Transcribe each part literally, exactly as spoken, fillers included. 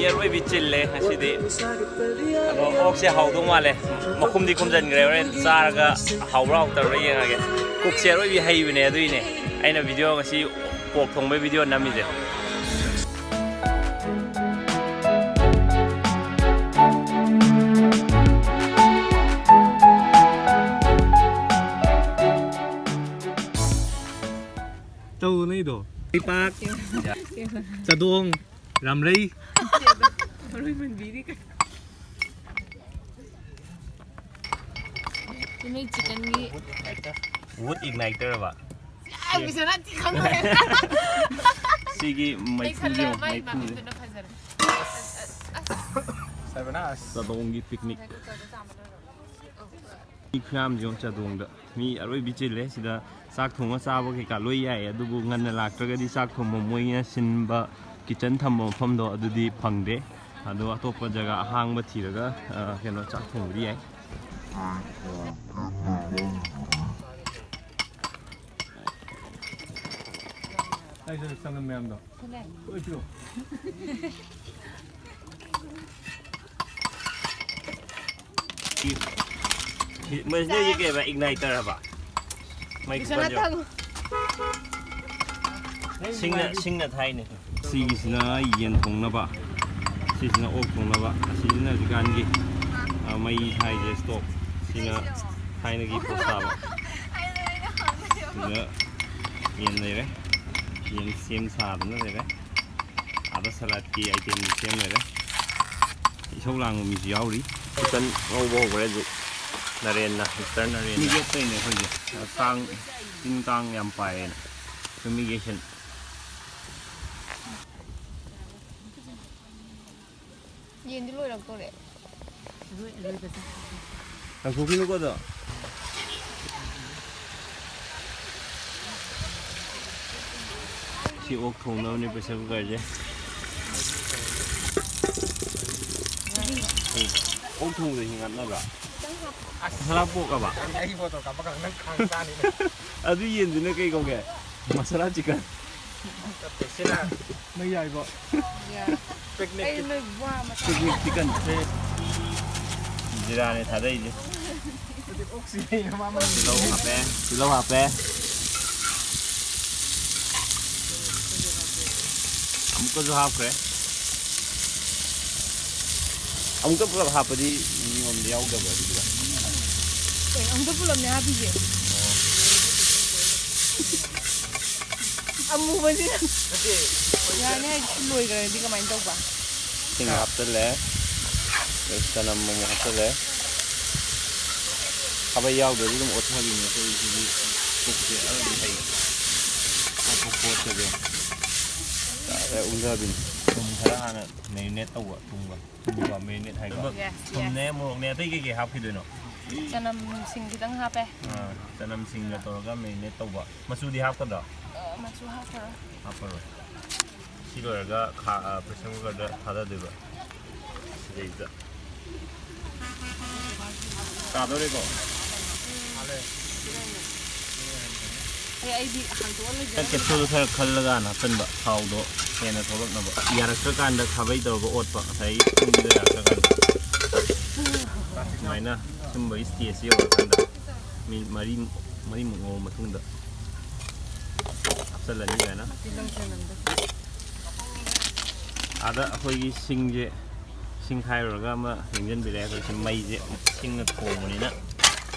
ꯑꯔꯣꯏꯕꯤ ꯆꯤꯜꯂꯦ ꯉꯁꯤꯗꯤ꯫ ꯑꯗꯣ ꯑꯣꯛꯁꯦ ꯍꯥꯎꯗꯧ ꯃꯥꯜꯂꯦ꯫ ꯃꯈꯨꯝꯗꯤ ꯈꯨꯝꯖꯤꯟꯈ꯭ꯔꯦ꯫ ꯍꯣꯔꯦꯟ ꯆꯥꯔꯒ ꯍꯥꯎꯕ꯭ꯔꯥ ꯍꯥꯎꯇꯕ꯭ꯔꯥ ꯌꯦꯡꯉꯒꯦ꯫ ꯀꯨꯛꯁꯦ ꯑꯔꯣꯏꯕꯤ ꯍꯩꯕꯅꯦ, ꯑꯗꯨꯏꯅꯦ ꯑꯩꯅ ꯚꯤꯗꯤꯑꯣ ꯉꯁꯤ ꯄꯣꯛ ꯊꯣꯡꯕꯩ ꯚꯤꯗꯤꯑꯣ ꯅꯝꯃꯤꯁꯦ꯫ ꯇꯧꯅꯩꯗꯣ꯫ ꯂꯩꯄꯥꯛ, ꯆꯥꯗꯣꯡ, ꯔꯥꯝꯔꯩ꯫ ꯃꯔꯣꯏ ꯃꯟꯕꯤꯔꯤ ꯀꯩ-, ꯅꯣꯏ ꯆꯤꯛꯀꯟꯒꯤ ꯋꯨꯗ ꯏꯒꯅꯥꯏꯇꯔ ꯑꯕ? ꯑꯩ ꯄꯩꯁꯥ ꯅꯠꯇꯦ ꯈꯪꯉꯣꯏ꯫ ꯁꯤꯒꯤ ꯑꯩ ꯃꯩꯈꯨꯁꯦ ꯈꯜꯂꯦ ꯌꯦꯡꯉꯣ, ꯃꯥꯏ ꯃꯩꯈꯨꯁꯦ꯫ ꯃꯃꯤꯡꯗꯨꯅ ꯐꯖꯔꯦ꯫ ꯆꯥꯗꯣꯡꯒꯤ ꯄꯤꯛꯅꯤꯛ꯫ ꯃꯤ ꯈꯨꯌꯥꯝꯁꯦ ꯌꯦꯡꯉꯣ ꯆꯥꯗꯣꯡꯗ꯫ ꯃꯤ ꯑꯔꯣꯏꯕꯤ ꯆꯤꯜꯂꯦ꯫ ꯁꯤꯗ ꯆꯥꯛ ꯊꯣꯡꯉ ꯆꯥꯕ ꯀꯩꯀꯥ ꯂꯣꯏ ꯌꯥꯏ, ꯑꯗꯨꯕꯨ ꯉꯟꯅ ꯂꯥꯛꯇ꯭ꯔꯒꯗꯤ ꯆꯥꯛ ꯊꯣꯡꯕ ꯃꯣꯏꯅ ꯁꯤꯟꯕ ꯀꯤꯠꯆꯟ ꯊꯝꯕ ꯃꯐꯝꯗꯣ ꯑꯗꯨꯗꯤ ꯐꯪꯗꯦ꯫ ꯑꯗꯣ ꯑꯇꯣꯞꯄ ꯖꯒꯥ ꯑꯍꯥꯡꯕ ꯊꯤꯔꯒ, ꯑ, ꯀꯩꯅꯣ ꯆꯥꯛ ꯊꯣꯡꯕꯗꯤ ꯌꯥꯏ꯫ ꯀꯥꯏ ꯆꯠꯂꯤ ꯆꯪꯉꯝ ꯃꯌꯥꯝꯗꯣ? ꯂꯣꯏ ꯄꯤꯔꯛꯑꯣ꯫ ꯃꯁꯤꯗꯤ ꯀꯩ ꯍꯥꯏꯕ? ꯏꯒꯅꯥꯏꯇꯔ ꯍꯥꯏꯕ? ꯃꯩ ꯄꯩꯁꯥ ꯈꯨꯀꯟꯁꯦ꯫ ꯅꯠꯇꯕ꯫ ꯁꯤꯡꯅ, ꯁꯤꯡꯅ ꯊꯥꯏꯅꯦ꯫ ꯁꯤꯒꯤꯁꯤꯅ ꯌꯦꯟ ꯊꯣꯡꯅꯕ꯫ ꯁꯤꯁꯤꯅ ꯑꯣꯛ ꯊꯣꯡꯅꯕ꯫ ꯑꯁꯤꯁꯤꯅ ꯍꯧꯖꯤꯛꯀꯥꯟꯒꯤ, ꯑ, ꯃꯩ ꯊꯥꯏꯁꯦ ꯁ꯭ꯇꯣꯞ꯫ ꯁꯤꯅ ꯊꯥꯏꯅꯒꯤ ꯄꯣꯠ ꯁꯥꯕ꯫ ꯁꯤꯗ ꯌꯦꯟ ꯂꯩꯔꯦ꯫ ꯌꯦꯟ ꯁꯦꯝ ꯁꯥꯗꯅ ꯂꯩꯔꯦ꯫ ꯑꯥꯗ ꯁꯂꯥꯗꯀꯤ ꯑꯥꯏꯇꯦꯝ ꯁꯦꯝ ꯂꯩꯔꯦ꯫ ꯏꯁꯧ ꯂꯥꯡꯕ ꯃꯤꯁꯨ ꯌꯥꯎꯔꯤ꯫ ꯆꯤꯀꯟ ꯉꯧꯕ ꯍꯧꯈ꯭ꯔꯦ ꯍꯧꯖꯤꯛ꯫ ꯅꯔꯦꯟꯅ, ꯃꯤꯁꯇꯔ ꯅꯔꯦꯟꯅ꯫ ꯃꯤ ꯌꯦꯠꯄꯩꯅꯦ ꯑꯩꯈꯣꯏꯁꯦ꯫ ꯀꯥꯡ, ꯇꯤꯟ ꯀꯥꯡ ꯌꯥꯝ ꯄꯥꯏꯌꯦꯅ꯫ Fumigation꯫ ꯌꯦꯟꯗꯤ ꯂꯣꯏꯔꯛꯇꯣꯔꯦ꯫ ꯂꯣꯏ-, ꯂꯣꯏꯕ ꯆꯠꯈ꯭ꯔꯦ꯫ ꯂꯪꯊꯣꯛꯈꯤꯅꯨꯀꯣ ꯑꯗꯣ꯫ ꯁꯤ ꯑꯣꯛ ꯊꯣꯡꯅꯕꯅꯦ pressure cookerꯁꯦ꯫ ꯑꯣꯛ ꯊꯣꯡꯕꯗ ꯍꯤꯡ ꯍꯥꯞꯅꯕ꯭ꯔꯥ? ꯃꯁꯥꯂꯥ ꯄꯣꯛ ꯑꯕ? ꯑꯩ ꯐꯣꯇꯣ ꯀꯥꯞꯄ ꯀꯥꯟꯗ ꯅꯪ ꯈꯥꯡ ꯆꯥꯅꯤꯅꯦ꯫ ꯑꯗꯨ ꯌꯦꯟꯗꯨꯅ ꯀꯩ ꯀꯧꯒꯦ? ꯃꯁꯥꯂꯥ ꯆꯤꯀꯟ꯫ ꯅꯠꯇꯦ, ꯁꯤꯅ ꯃꯩ ꯌꯥꯏꯕ꯫ ꯄꯤꯛꯅꯤꯛ꯫ ꯑꯩ ꯅꯣꯏ ꯋꯥ ꯃꯆꯥ꯫ Picnic chicken. ꯖꯤꯔꯥꯅꯦ ꯊꯥꯗꯩꯁꯦ꯫ ꯑꯗꯨꯗꯤ ꯑꯣꯛ ꯁꯤꯅꯦ ꯃꯥ ꯃꯅꯨꯡꯗ꯫ ꯇꯤꯜꯍꯧ ꯍꯥꯞꯄꯦ꯫ ꯇꯤꯜꯍꯧ ꯍꯥꯞꯄꯦ꯫ ꯑꯃꯨꯛꯀꯁꯨ ꯍꯥꯞꯈ꯭ꯔꯦ꯫ ꯑꯃꯨꯛꯇ ꯄꯨꯂꯞ ꯍꯥꯞꯄꯗꯤ ꯅꯤꯌꯣꯝꯗ ꯌꯥꯎꯗꯕ꯭ꯔꯥ ꯑꯗꯨꯗ? ꯀꯩꯅꯣ, ꯑꯃꯨꯛꯇ ꯄꯨꯂꯞꯅꯦ ꯍꯥꯞꯄꯤꯁꯦ꯫ ꯑꯃꯨꯕꯁꯤꯅ꯫ ꯅꯠꯇꯦ꯫ ꯌꯥꯅꯤ ꯍꯥꯏꯗꯤ ꯂꯣꯏꯈ꯭ꯔꯗꯤ ꯀꯃꯥꯏꯅ ꯇꯧꯕ? ꯏꯁꯤꯡ ꯍꯥꯞꯆꯜꯂꯦ꯫ ꯑꯗꯩ ꯆꯅꯝ ꯑꯃꯨꯛ ꯍꯥꯞꯆꯜꯂꯦ꯫ ꯈꯥꯕꯩ ꯌꯥꯎꯗ꯭ꯔꯗꯤ ꯑꯗꯨꯝ ꯑꯣꯠꯊꯕꯤꯅꯦ ꯑꯩꯈꯣꯏ ꯁꯤꯗꯤ꯫ ꯀꯨꯛꯁꯦ ꯑꯔꯣꯏꯕꯤ ꯍꯩ꯫ ꯑꯣꯠꯄ ꯈꯣꯠꯄꯁꯦ꯫ ꯗꯥꯏꯔꯦꯛ ꯎꯝꯊꯕꯤꯅꯤ꯫ ꯊꯨꯝ ꯈꯔ ꯍꯥꯟꯅ ꯃꯦꯔꯤꯅꯦꯠ ꯇꯧꯕ ꯊꯨꯝꯒ꯫ ꯊꯨꯝꯒ ꯃꯦꯔꯤꯅꯦꯠ ꯍꯥꯏꯕ꯫ Yes, yes. ꯊꯨꯝꯅꯦ, ꯃꯣꯔꯣꯛꯅꯦ, ꯑꯇꯩ ꯀꯩꯀꯩ ꯍꯥꯞꯈꯤꯗꯣꯏꯅꯣ? ꯆꯅꯝ ꯁꯤꯡ ꯈꯤꯇꯪ ꯍꯥꯞꯄꯦ꯫ ꯑꯥ, ꯆꯅꯝ ꯁꯤꯡꯒ ꯇꯧꯔꯒ ꯃꯦꯔꯤꯅꯦꯠ ꯇꯧꯕ꯫ ꯃꯆꯨꯗꯤ ꯍꯥꯞꯀꯗ꯭ꯔꯣ? ꯑ, ꯃꯆꯨ ꯍꯥꯞꯄꯔꯣꯏ꯫ ꯍꯥꯞꯄꯔꯣꯏ꯫ ꯁꯤ ꯂꯣꯏꯔꯒ ꯈꯥ-, ꯑ, ꯄ꯭ꯔꯦꯁꯔ ꯀꯨꯀꯔꯗ ꯊꯥꯗꯗꯣꯏꯕ꯫ ꯁꯤꯗꯩꯁꯤꯗ꯫ ꯇꯥꯗꯧꯔꯦꯀꯣ? ꯑꯦ, ꯑꯩꯗꯤ ꯍꯥꯡꯗꯣꯛꯑ ꯂꯩꯖꯔꯦ꯫ ꯀꯦꯞꯁꯨꯜ ꯈꯔ ꯈꯜꯂꯒ ꯍꯥꯟꯅ ꯍꯥꯞꯆꯤꯟꯕ, ꯊꯥꯎꯗꯣ ꯍꯦꯟꯅ ꯊꯣꯛꯂꯛꯅꯕ꯫ ꯌꯥꯔꯛꯇ꯭ꯔꯀꯥꯟꯗ ꯈꯥꯕꯩ ꯇꯧꯔꯒ ꯑꯣꯠꯄ, ꯉꯁꯥꯏ ꯄꯨꯡꯗꯣ ꯌꯥꯔꯛꯇ꯭ꯔꯀꯥꯟꯗ꯫ ꯁꯨꯃꯥꯏꯅ ꯁꯨꯝꯕꯒꯤ ꯁ꯭ꯇꯦꯖꯁꯤ ꯌꯧꯔꯀꯥꯟꯗ ꯃꯤꯅꯤꯠ ꯃꯔꯤ, ꯃꯔꯤꯃꯨꯛ ꯉꯧꯔ ꯃꯇꯨꯡꯗ ꯍꯥꯞꯆꯤꯜꯂꯅꯤ ꯁꯨꯃꯥꯏꯅ꯫ ꯇꯤꯜꯍꯧ ꯆꯅꯝꯗꯣ꯫ ꯑꯥꯗ ꯑꯩꯈꯣꯏꯒꯤ ꯁꯤꯡꯁꯦ, ꯁꯤꯡ ꯈꯥꯏꯔꯨꯔꯒ ꯑꯃ ꯂꯦꯡꯁꯤꯟꯕꯤꯔꯦ꯫ ꯑꯩꯈꯣꯏꯁꯦ ꯃꯩꯁꯦ ꯁꯤꯡꯅ ꯊꯣꯡꯕꯅꯤꯅ꯫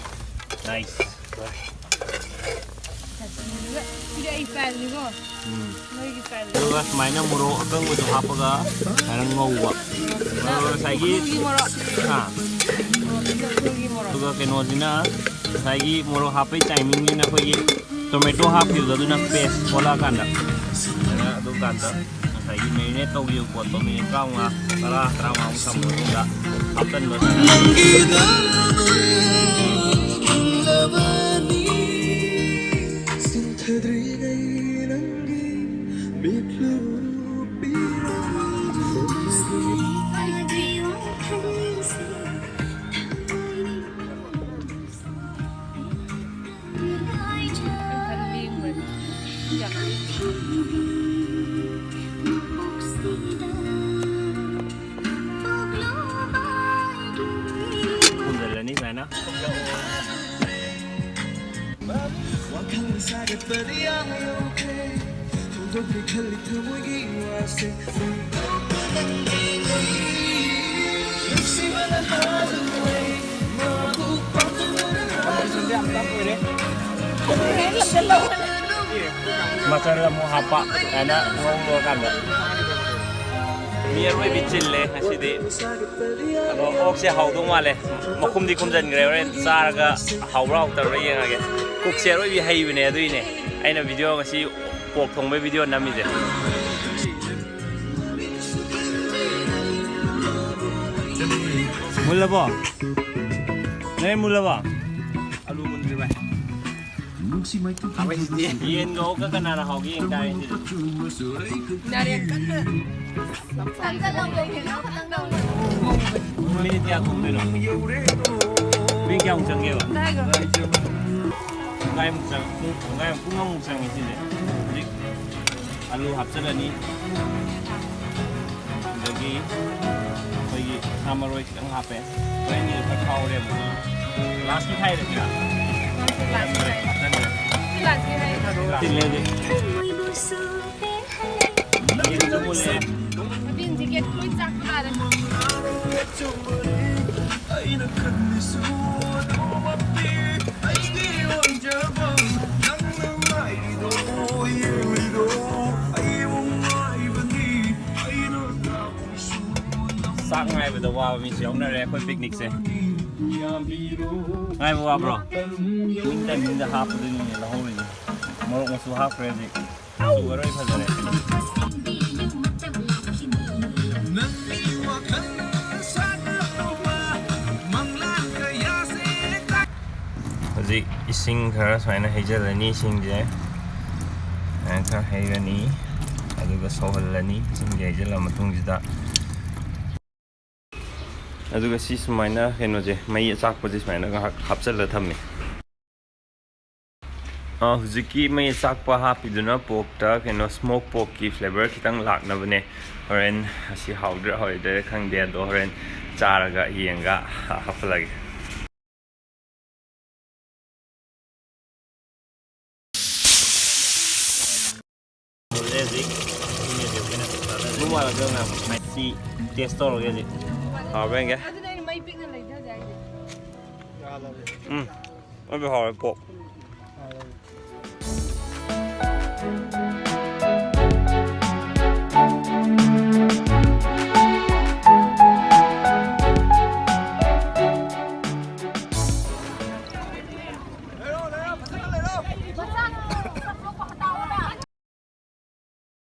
Nice꯫ ꯁꯤꯗꯤ ꯑꯩ ꯁ꯭ꯇꯥꯏꯜꯅꯤꯀꯣ꯫ ꯎꯝ꯫ ꯅꯣꯏꯒꯤ ꯁ꯭ꯇꯥꯏꯜ꯫ ꯑꯗꯨꯒ ꯁꯨꯃꯥꯏꯅ ꯃꯣꯔꯣꯛ ꯑꯀꯪꯕꯗꯣ ꯍꯥꯞꯄꯒ ꯁꯨꯃꯥꯏꯅ ꯉꯧꯕ꯫ ꯑꯗꯨꯒ ꯉꯁꯥꯏꯒꯤ ꯎꯈ꯭ꯔꯨꯜꯒꯤ ꯃꯣꯔꯣꯛ꯫ ꯑꯥ꯫ ꯎꯈ꯭ꯔꯨꯜꯒꯤ ꯃꯣꯔꯣꯛ꯫ ꯑꯗꯨꯒ ꯀꯩꯅꯣꯁꯤꯅ ꯉꯁꯥꯏꯒꯤ ꯃꯣꯔꯣꯛ ꯍꯥꯞꯄꯩ ꯇꯥꯏꯃꯤꯡꯁꯤꯅ ꯑꯩꯈꯣꯏꯒꯤ ꯇꯣꯃꯦꯇꯣ ꯍꯥꯞꯈꯤꯕꯗꯣ ꯑꯗꯨꯅ ꯄꯦꯁ ꯑꯣꯜꯂꯛꯑꯀꯥꯟꯗ꯫ ꯑꯗꯨꯅ ꯑꯗꯨꯀꯥꯟꯗ ꯉꯁꯥꯏꯒꯤ ꯃꯦꯔꯤꯅꯦꯠ ꯇꯧꯈꯤꯕ ꯄꯣꯠꯇꯣ ꯃꯤꯅꯤꯠ ꯇꯔꯥꯃꯉꯥ, ꯇꯔꯥ, ꯇꯔꯥꯃꯉꯥꯃꯨꯛ ꯊꯝꯃ ꯃꯇꯨꯡꯗ ꯍꯥꯞꯆꯟꯕ꯫ ꯃꯆꯜ ꯑꯃꯨꯛ ꯍꯥꯞꯄ ꯁꯨꯃꯥꯏꯅ ꯉꯧꯔꯀꯥꯟꯗ꯫ ꯃꯤ ꯑꯔꯣꯏꯕꯤ ꯆꯤꯜꯂꯦ ꯉꯁꯤꯗꯤ꯫ ꯑꯗꯣ ꯑꯣꯛꯁꯦ ꯍꯥꯎꯗꯧ ꯃꯥꯜꯂꯦ꯫ ꯃꯈꯨꯝꯗꯤ ꯈꯨꯝꯖꯤꯟꯈ꯭ꯔꯦ꯫ ꯍꯣꯔꯦꯟ ꯆꯥꯔꯒ ꯍꯥꯎꯕ꯭ꯔꯥ ꯍꯥꯎꯇꯕ꯭ꯔꯥ ꯌꯦꯡꯉꯒꯦ꯫ ꯀꯨꯛꯁꯦ ꯑꯔꯣꯏꯕꯤ ꯍꯩꯕꯅꯦ, ꯑꯗꯨꯏꯅꯦ ꯑꯩꯅ ꯚꯤꯗꯤꯑꯣ ꯉꯁꯤ ꯄꯣꯛ ꯊꯣꯡꯕꯩ ꯚꯤꯗꯤꯑꯣ ꯅꯝꯃꯤꯁꯦ꯫ ꯃꯨꯜꯂꯕꯣ? ꯅꯣꯏ ꯃꯨꯜꯂꯕꯣ? ꯑꯂꯨ ꯃꯨꯟꯗ꯭ꯔꯤ ꯚꯥꯏ꯫ ꯌꯦꯟꯒ ꯑꯣꯛꯀ ꯀꯅꯥꯅ ꯍꯥꯎꯒꯦ ꯌꯦꯡ ꯇꯥꯔꯦ ꯁꯤꯗꯤ꯫ ꯅꯥꯔꯦꯟ ꯀꯟꯅ ꯅꯝꯁꯜꯂꯣ꯫ ꯃꯤꯅꯤꯠ ꯀꯌꯥ ꯊꯣꯡꯗꯣꯏꯅꯣ? ꯃꯤꯅꯤꯠ ꯀꯌꯥꯃꯨꯛ ꯆꯪꯒꯦꯕ? ꯄꯨꯡꯈꯥꯏꯃꯨꯛ ꯆꯪ-, ꯄꯨꯡ, ꯄꯨꯡꯈꯥꯏ, ꯄꯨꯡ ꯑꯃꯃꯨꯛ ꯆꯪꯉꯦ ꯁꯤꯁꯦ꯫ ꯍꯧꯖꯤꯛ ꯑꯂꯨ ꯍꯥꯞꯆꯤꯜꯂꯅꯤ꯫ ꯑꯗꯒꯤ ꯑꯩꯈꯣꯏꯒꯤ ꯁꯥ ꯃꯔꯣꯏ ꯈꯤꯇꯪ ꯍꯥꯞꯄꯦ꯫ ꯍꯣꯔꯦꯟꯒꯤꯗꯣ ꯈꯔ ꯈꯥꯎꯔꯦ ꯑꯃꯨꯛ꯫ ꯂꯥꯁꯀꯤ ꯈꯥꯏꯔꯁꯤꯔꯥ? ꯂꯥꯁꯀꯤ ꯈꯥꯏ-, ꯍꯥꯞꯆꯤꯟꯈ꯭ꯔꯦ꯫ ꯁꯤ ꯂꯥꯁꯀꯤ ꯈꯥꯏ-, ꯇꯤꯜꯂꯦ ꯍꯧꯖꯤꯛ꯫ ꯌꯦꯟꯁꯨ ꯃꯨꯜꯂꯦ꯫ ꯍꯣꯔꯦꯟ ꯖꯦꯀꯦꯠ ꯂꯣꯏ ꯆꯥꯛꯄ ꯇꯥꯔꯦ꯫ ꯆꯥꯛ ꯉꯥꯏꯕꯗ ꯋꯥꯕ ꯃꯤꯁꯨ ꯌꯥꯎꯅꯔꯦ ꯑꯩꯈꯣꯏ ꯄꯤꯛꯅꯤꯛꯁꯦ꯫ ꯉꯥꯏꯕ ꯋꯥꯕ꯭ꯔꯣ? ꯇꯥꯏꯃꯤꯡ ꯇꯥꯏꯃꯤꯡꯗ ꯍꯥꯞꯄꯗꯣꯏꯅꯤꯅꯦ ꯂꯧꯍꯧꯔꯤꯁꯦ꯫ ꯃꯣꯔꯣꯛ ꯃꯆꯨ ꯍꯥꯞꯈ꯭ꯔꯦ ꯍꯧꯖꯤꯛ꯫ ꯃꯆꯨ ꯑꯔꯣꯏ ꯐꯖꯔꯦ꯫ ꯍꯧꯖꯤꯛ ꯏꯁꯤꯡ ꯈꯔ ꯁꯨꯃꯥꯏꯅ ꯍꯩꯖꯤꯜꯂꯅꯤ, ꯏꯁꯤꯡꯁꯦ ꯁꯨꯃꯥꯏꯅ ꯈꯔ ꯍꯩꯔꯅꯤ, ꯑꯗꯨꯒ ꯁꯧꯍꯜꯂꯅꯤ꯫ ꯏꯁꯤꯡꯁꯦ ꯍꯩꯖꯤꯜꯂ ꯃꯇꯨꯡꯁꯤꯗ, ꯑꯗꯨꯒ ꯁꯤ ꯁꯨꯃꯥꯏꯅ ꯀꯩꯅꯣꯁꯦ, ꯃꯩ ꯑꯆꯥꯛꯄꯁꯦ ꯁꯨꯃꯥꯏꯅ ꯉꯥꯏꯍꯥꯛ ꯍꯥꯞꯆꯤꯜꯂ ꯊꯝꯃꯦ꯫ ꯑ, ꯍꯧꯖꯤꯛꯀꯤ ꯃꯩ ꯑꯆꯥꯛꯄ ꯍꯥꯞꯄꯤꯗꯨꯅ ꯄꯣꯛꯇ ꯀꯩꯅꯣ, ꯁ꯭ꯃꯣꯛ ꯄꯣꯛꯀꯤ ꯐ꯭ꯂꯦꯕꯔ ꯈꯤꯇꯪ ꯂꯥꯛꯅꯕꯅꯦ꯫ ꯍꯣꯔꯦꯟ ꯑꯁꯤ ꯍꯥꯎꯗ꯭ꯔꯥ ꯍꯥꯎꯔꯣꯏꯗ꯭ꯔꯥ ꯈꯪꯗꯦ, ꯑꯗꯣ ꯍꯣꯔꯦꯟ ꯆꯥꯔꯒ ꯌꯦꯡꯉꯒ ꯍꯥꯞꯍꯜꯂꯒꯦ꯫ ꯇꯦꯁ ꯇꯧꯔꯒꯦ ꯍꯧꯖꯤꯛ꯫ ꯍꯥꯎꯕ꯭ꯔꯥ ꯌꯦꯡꯒꯦ꯫ ꯑꯗꯨꯅ ꯑꯩꯅ ꯃꯩ ꯄꯤꯛꯅ ꯂꯩꯊꯁꯦ ꯍꯥꯏꯁꯦ꯫ ꯎꯝ꯫ ꯑꯗꯨ ꯍꯥꯎꯋꯦ ꯄꯣꯛ꯫